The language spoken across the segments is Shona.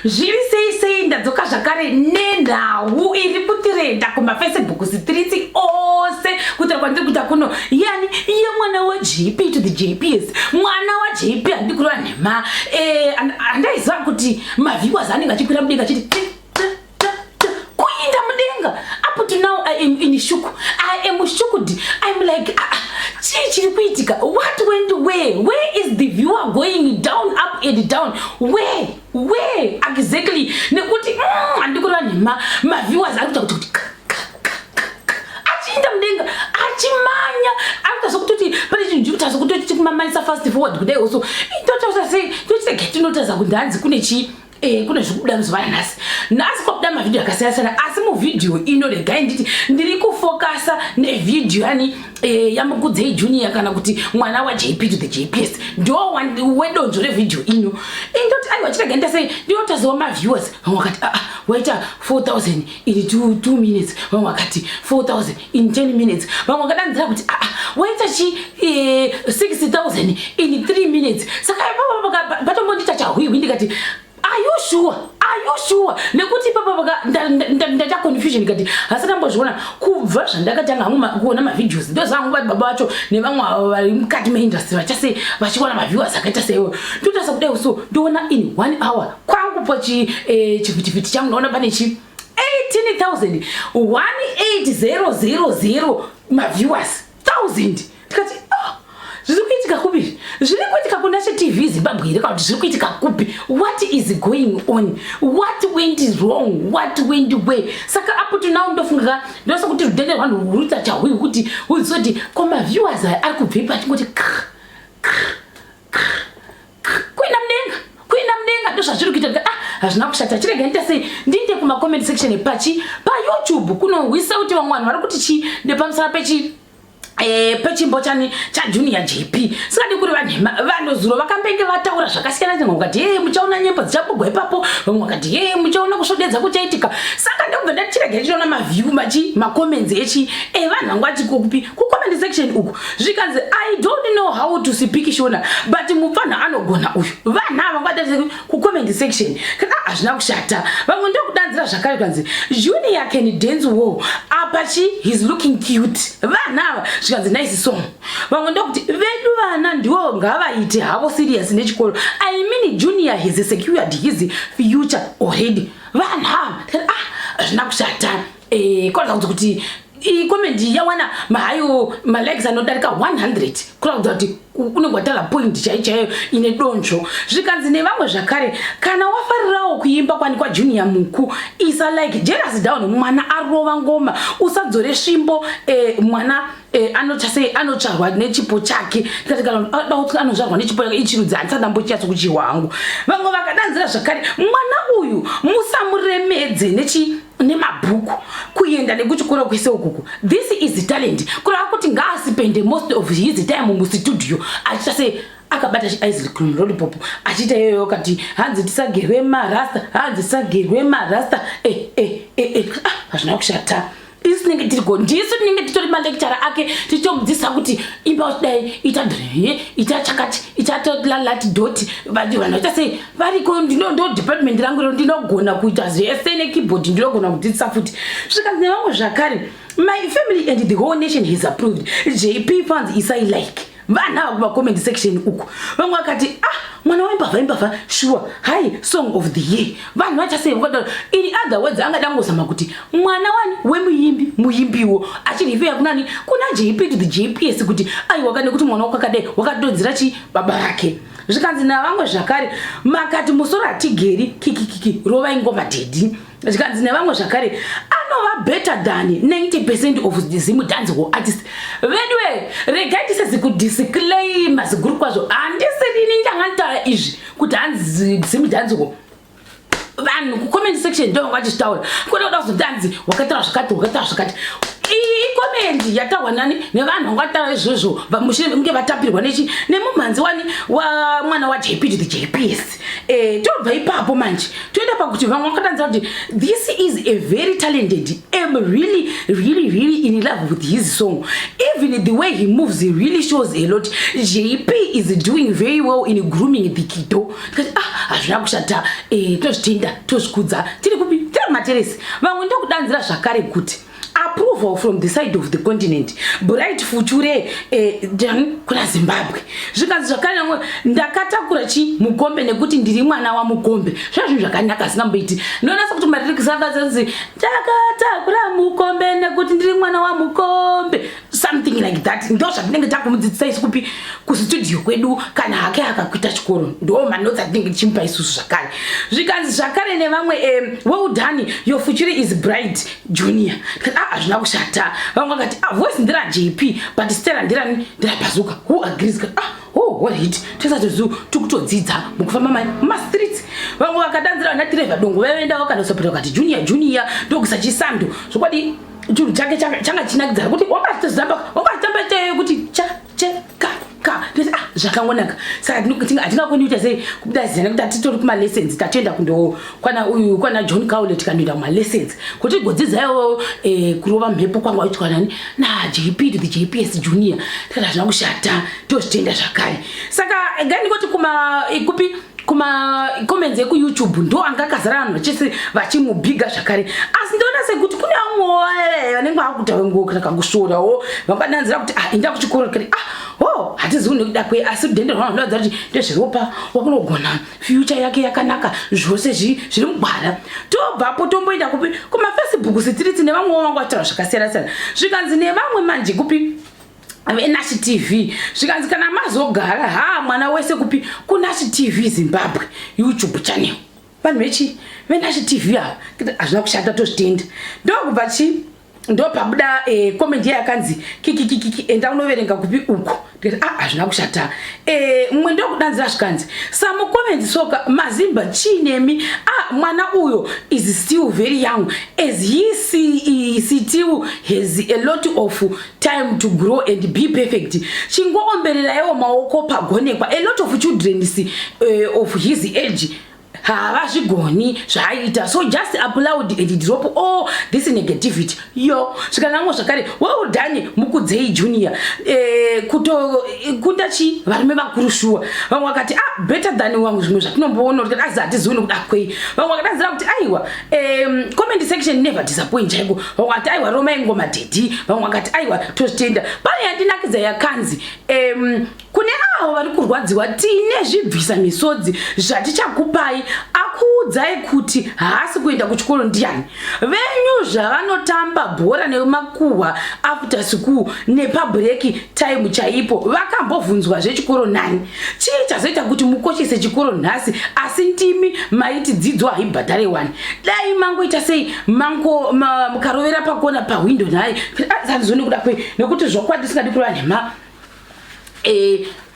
Zviri sei sei, ndadzoka zvakare nenhau iri kutirenda kumafacebook streets ose. Kutaura kwandiri kuita kuno, yani yemwana waJP to the JPS, mwana waJP. Handidi kureva nhema, handaiziva kuti maviewers anenge achikwira mudenga achiti kuinda mudenga. Up to now I am in shock. I am shocked. I'm like, ah, chii chiri kuitika? What went Where is the viewer going? Down, up and down. Where exactly? Nekuti handidi kureva nhema, maviewers ari kuita kuti achiinda mudenga, achimanya, arikuita sokutoti pane chinhu chiri kuita sokutoti chikumamanisa fast forward kudai. Also totaura sei, tochirega tinotaridza kuti hanzi kune chii, kune zvikubuda muzuva ranhasi. Nhasi kwabuda mavhidhiyo akasiyana siyana, asi muvhidhiyo ino regai nditi ndiri kufokasa nevhidhiyo yani yaMukudzei Junior, kana kuti mwana waJP to the JPS. Ndo wedonzvo revhidhiyo ino. Indoti aiwa, chirega ndita sei, ndinotazawo maviewers. Vamwe vakati, aa, waita 4000 in 2 minutes. Vamwe vakati 4000 in 10 minutes. Vamwe vakadanzira kuti, aa, waita chi 6000 in 3 minutes. Saka ipapo patombondiita chahwihwi, ndikati, "Are you sure? Are you sure?" Nekuti ipapo ndaita confusion, ndikati hasati ambozviona kubva zvandakatanga hangu kuona mavideos. Ndozvangu vati baba vacho nevamwe avo vari mukati meindustry vachase vachiona maviewers akaita seiwo. Ndotarisa kudai so, ndoona in one hour kwangu pachi chivhitivhiti changu, ndaona pane chi 18,000, 18000 maviewers thousand. Ndikati, oh, zviri kuitika kupi? Zviri kuitika kuna cheTV Zimbabwe here, kana kuti zviri kuitika kupi? What is going on? What went wrong? What went where? Saka up to now ndofunga ndosekuti rudhende rwanhu rwuita chahwi kuti uzoti ko maviewers aya ari kubvepi, achingoti kuenda mudenga, kuenda mudenga. Ndo zvazviri kuita. Ah, hazvina kushata. Chirega ndita sei, ndiinde kumacomment section pachi paYouTube kunohwisa kuti vamwe vanhu vari kuti chi nepamusana pechi pechimbo chani chaJunior JP. Singadi kuri vanhema, vanhu zuro vakambenge vataura zvakasiyana siyana. Vakati, "Ye, muchaona nyembo dzichabugwa ipapo." Vamwe vakati, "Ye, muchaona kusvodedza kuchaitika." Saka ndokubva ndati chirega ndichiona maview machi macomments echi evanhu vangu achiko kupi kucomment section uku. Zvikanzi, "I don't know how to speak Shona, but mupfanha anogona uyu." Vanhu ava vangu kucomment section kana hazvina kushata. Vamwe ndokudanzira zvakare, kanzi, "Junior can dance well apa chi he's looking cute." Vanhu ava zvikanzi, "Nice song." Vamwe ndokuti, "Vedu vana ndiwo ngavaite havo serious nechikoro. I mean, Junior has secured his future already." Vanhu ava, ah, hazvina kushata. Kuratidza kuti icomment yawana mahayo malikes anodarika 100, kuratidza kuti unenge watara point chaiyo chaiyo ine donzvo. Zvikanzi nevamwe zvakare, "Kana wafarirawo kuimba kwani kwaJunior Muku, isa like. Jealous down, mwana arova ngoma. Usadzore svimbo, mwana anocha sei, anotsvarwa nechipo chake." Tikati kana anozvarwa nechipo chake, ichirudzi handisati ndambochinyatso kuchihwa hangu. Vamwe vakadanzira zvakare, "Mwana uyu musamuremedze nechi nemabhuku, kuenda nekuchikoro kwese ukuku. This is talent." Kureva kuti ngaaspende most of his time mustudio achiita sei, akabata chiice cream lollipop, achiita iyoyo kati hanzi tisagerwe marasta, hanzi tisagerwe marasta. Ah, hazvina kushata. Isu tinenge tiriko, ndisu tinenge titori malecturer ake, tichitomudzidzisa kuti imba uchidai, ita dre, ita chakati, ita lalati doti. Vanhu vaita sei variko, ndo department rangu iro. Ndinogona kuita zvese nekeyboard, ndinogona kudzidzisa futi. Zvikanzi nevamwe zvakare, "My family and the whole nation has approved. JP fans, isai like." Vanhu ava kumacomment section uku. Vamwe vakati, "Ah, mwana waimbavha, imbavha sure. Hai, song of the year." Vanhu vachasei vakadaro. In other words, angada ngozama kuti mwana wani wemuimbi, muimbiwo achirifeya kunani, kuna JP to the JPS, kuti aiwa kane kuti mwana wako akadai wakadodzera chi baba vake. Zvikanzi navamwe zvakare, "Makati musoro hatigeri, kikikiki, rovai ngoma daddy." Zvikanzi nevamwe zvakare, "Anova better than 90% of the Zim dancehall artist." Vedwe, regai tisezi kudisclaimer ziguru kwazvo, handisirini ndanganditaura izvi kuti hanzi Zim dancehall. Vanhu kucomment section ndo vanga vachizvitaura. Kwete kuda kuzoti hanzi wakataura zvakati, wakataura zvakati. Iyi Comment yataurwa nani nevanhu vangataura izvozvo mushure mekunge vatapirwa nechi nemumhanzi wani wa mwana waJP to the JPS. Tobva ipapo manje toenda pakuti vamwe vakadanza kuti this is a very talented, am really, really, really in love with his song. Even the way he moves, he really shows a lot. JP is doing very well in grooming the kiddo. Tikati ah, hazvina kushata. Tozvitenda, tozvikudza. Tiri kupi? Tiri kumateresi. Vamwe ndokudanzira zvakare kuti approval from the side of the continent, bright future kuna Zimbabwe. Zvikanzi zvakare namwe ndakatakura chi mukombe nekuti ndiri mwana wamukombe. Zva zvinhu zvakanaka singamboiti. Ndonasa kuti malyrics akazanzi ndakatakura mukombe nekuti ndiri mwana wamukombe, something like that. Ndo zvatinenge takumudzidzisa isu kupi? Kustudio kwedu. Kana hake akakuita chikoro, ndo manotes atinenge tichimupa isusu zvakare. Zvikanzi zvakare nevamwe, well done, your future is bright, junior. Ah, hazvina kushata. Vamwe vakati ah, voice ndera JP but stella nderani? Nderabazuka. Who agrees? Ah, oh, what hit tosatozu tikutodzidza mukufamba mai mumastreets. Vamwe vakadanzira vana Trevor Dongo vaienda vakandosapota vakati junior, junior, ndokuisa chisando. Zvokwadi chinhu chake changa chinakidza kuti wakachitozamba wakachitamba te kuti cha che ka ka. Ndoti ah, zvakangonaka. Saka hatingakoni kuita sei kubuda zina nekuti hatitori kumalessons. Tatoenda kundo kwana uyu, kwana John Cowle, tikandoenda kumalessons kuti tigodzidzawo kurova mhepo kwangu aitwa nani? NaJP to the JPS junior. Tikati hazvina kushata, tozvitenda zvakare. Saka ngandingoti kuma kupi kuma comments ekuYouTube ndo anga akazara vanhu vachese vachimubhiga zvakare. Asi ndoona sekuti kune vamwewo vanenge vakuita kakusvorawo, vangadanzira kuti ah, enda kuchikoro kati ah, oh, hatizivi nekuda kwei, asi rudhende rwavo rinoratidza kuti ndezveropa, wakunogona, future yake yakanaka, zvose zviri mugwara. Tobvapo tomboenda kupi? KumaFacebook streets nevamwewo vanga vachitaura zvakasiyana siyana. Zvikanzi nevamwe manje kupi? VeNashi TV. Zvikanzi kana mazogara ha, mwana wese kupi? KuNashi TV Zimbabwe YouTube channel. Vanhu vechi veNashi TV ava, hazvina kushata, tozvitenda. Ndokubva chi ndopabuda comment yakanzi kikikikiki, enda unoverenga kupi uko. Ndikati ah, hazvina kushata. Mumwe ndokudanzira zvikanzi some comments soka mazimba chiinemi. Ah, mwana uyo is still very young as he see, still has a lot of time to grow and be perfect. Chingoombereraiwo maoko pagonekwa. A lot of children of his age havazvigoni zvaaita, so just applaud and drop all this negativity yo. Zvikanamwo zvakare, well done, mukudzei junior, kuto kunda chi varume vakuru shuwa. Vamwe vakati ah, better than vamwe zvimwe zvatinomboona kuti azi hatizivi nekuda kwei. Vamwe vakadanzira kuti aiwa, comment section never disappoint chaiko. Vamwe vakati aiwa, romai ngoma daddy. Vamwe vakati aiwa, tozvitenda. Pane yandinakidza yakanzi kune avo vari kurwadziwa, tine zvibvisa misodzi zvatichakupai. Akuudzai kuti haasi kuenda kuchikoro ndiani? Venyu zvavanotamba bhora nemakuhwa after school nepabreak time chaipo, vakambobvunzwa zvechikoro nani? Chii chazoita kuti mukoshese chikoro nhasi? Asi ndimi maiti dzidzo haibhadhare wani. Dai mangoita sei mango mukarovera pakona pahwindo nhai sandizone kuda kwei, nekuti zvokwadi singadi kureva nhema.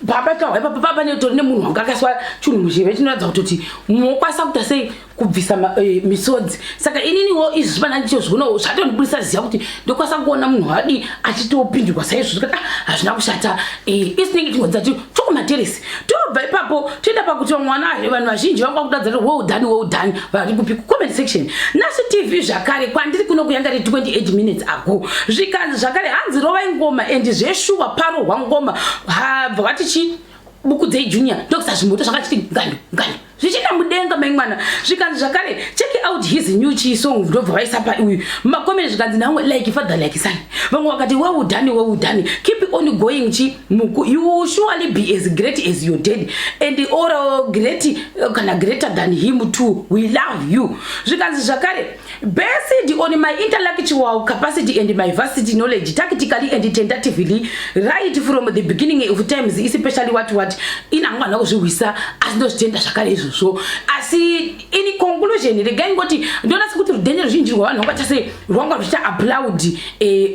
Pabatwa ipapo papa netori nemunhu wanga akaiswa chinhu muzheve chinoratidza kutoti munokwanisa kuita sei kubvisa misodzi. Saka ininiwo izvi zvipana ndichozvionawo zvatondibudisa ziya kuti ndokwanisa kuona munhu wadi achitopindirwa saizvozvo. Kuti ah, hazvina kushata. Isinenge tingodza ti tokumateresi. Tobva ipapo toenda pakuti vamwe vana, vanhu vazhinji vanga kutadza kuti well done, well done. Vari kupi? Kucomment section Nasi TV zvakare kwandiri kuno kuyanga ri 28 minutes ago. Zvikanzi zvakare hanzi rovai ngoma and zveshuwa parohwa ngoma. Habva vati chi Bukudzei junior, ndokusa zvimoto zvakachiti ngando ngando zvichienda mudenga mai mwana. Zvikanzi zvakare check out his new chi song. Ndobva vaisa pa uyu macomments. Zvikanzi namwe like father like son. Vamwe vakati well done, well done, keep on going chi muku, you will surely be as great as your dad and or great kana greater than him too. We love you. Zvikanzi zvakare based on my intellectual capacity and my vast knowledge, tactically and tentatively, right from the beginning of times, especially what what inangwana kuzvihwisa. Asi ndozvitenda zvakare izvozvo. Asi in conclusion, regai ngoti ndoona sekuti rudhende ruzhinji rwavanhu vangaita sei rwanga ruchiita applaud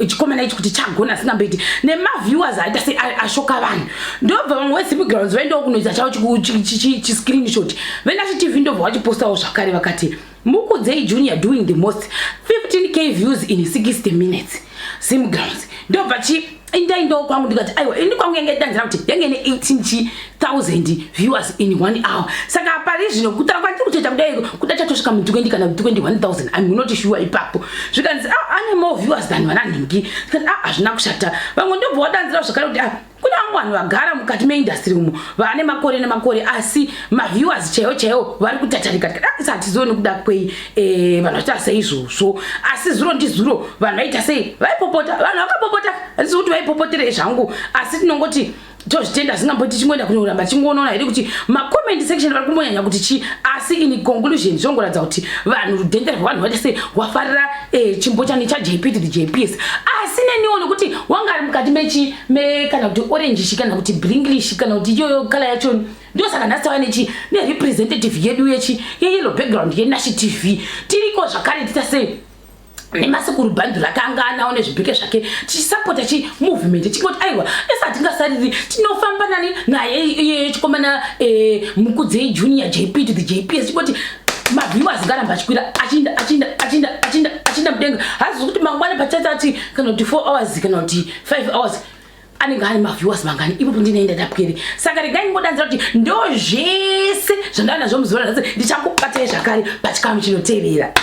chikomana ichi kuti chagona asingamboiti nemaviewers aita sei ashoka vanhu. Ndobva vamwe veZimgrounds vaendawo kunoita chavo chiscreenshot. VeNashi TV ndobva vachipostawo zvakare vakati Mukudzei junior doing the most, 15K views in 60 minutes, Zimgrounds. Ndobva chi indaindawo kwangu ndikati aiwa, ini kwangu yange danzira kuti yange ine 18,000 viewers in one hour. Saka pari zvino kutaura kwandiri kutoita kudai, kuda chatosvika mu 20 kana 21,000, I'm not sure ipapo. Zvikanzi, ah, ane more viewers than vananhingi. Zvikanzi, ah, hazvina kushata. Vamwe ndobva wadanzira zvakare kuti, ah, kune vamwe vanhu vagara mukati meindustry umu vane makore nemakore, asi maviewers chaiwo chaiwo vari kutatarika. Tikati hatizioni kuda kwei vanhu vachiita seizvozvo, asi zuro ndizuro vanhu vaita sei, vaipopota. Vanhu vakapopota, handisi kuti vaipopoterei zvangu, asi tinongoti tozvitenda. Zingamboti chingoenda kunoramba chingonoona here kuti macomment section vari kumbonyanya kuti chi, asi in conclusion zvongoratidza kuti vanhu, rudhende rwevanhu vaita sei, wafarira chimbo chani chaJP to the JPS. Asi neniwo nekuti wanga ari mukati mechi me kana kuti orange kana kuti bringlish kana kuti iyoyo colour yacho, ndosaka nhasi tava nechi nerepresentative yedu yechi yeyellow background yeNashi TV. Tiriko zvakare, tita sei, nemasekuru bhandu rakanga anawo nezvibheke zvake, tichisapota chimovement, chingoti aiwa, ese hatingasariri, tinofamba nani naye chikomana Mukudzei Junior, JP to the JPS. Chingoti maviewers ngaramba achikwira, achinda, achinda, achinda, achinda, achinda mudenga. Hazizi kuti mangwana pachatati kana kuti 4 hours kana kuti 5 hours anenge ane maviewers mangani ipopo, ndinoenda ndapwere. Saka regai ngodanzira kuti ndo zvese zvandava nazvo muzuva ranhasi. Ndichakubatai zvakare pachikamu chinotevera.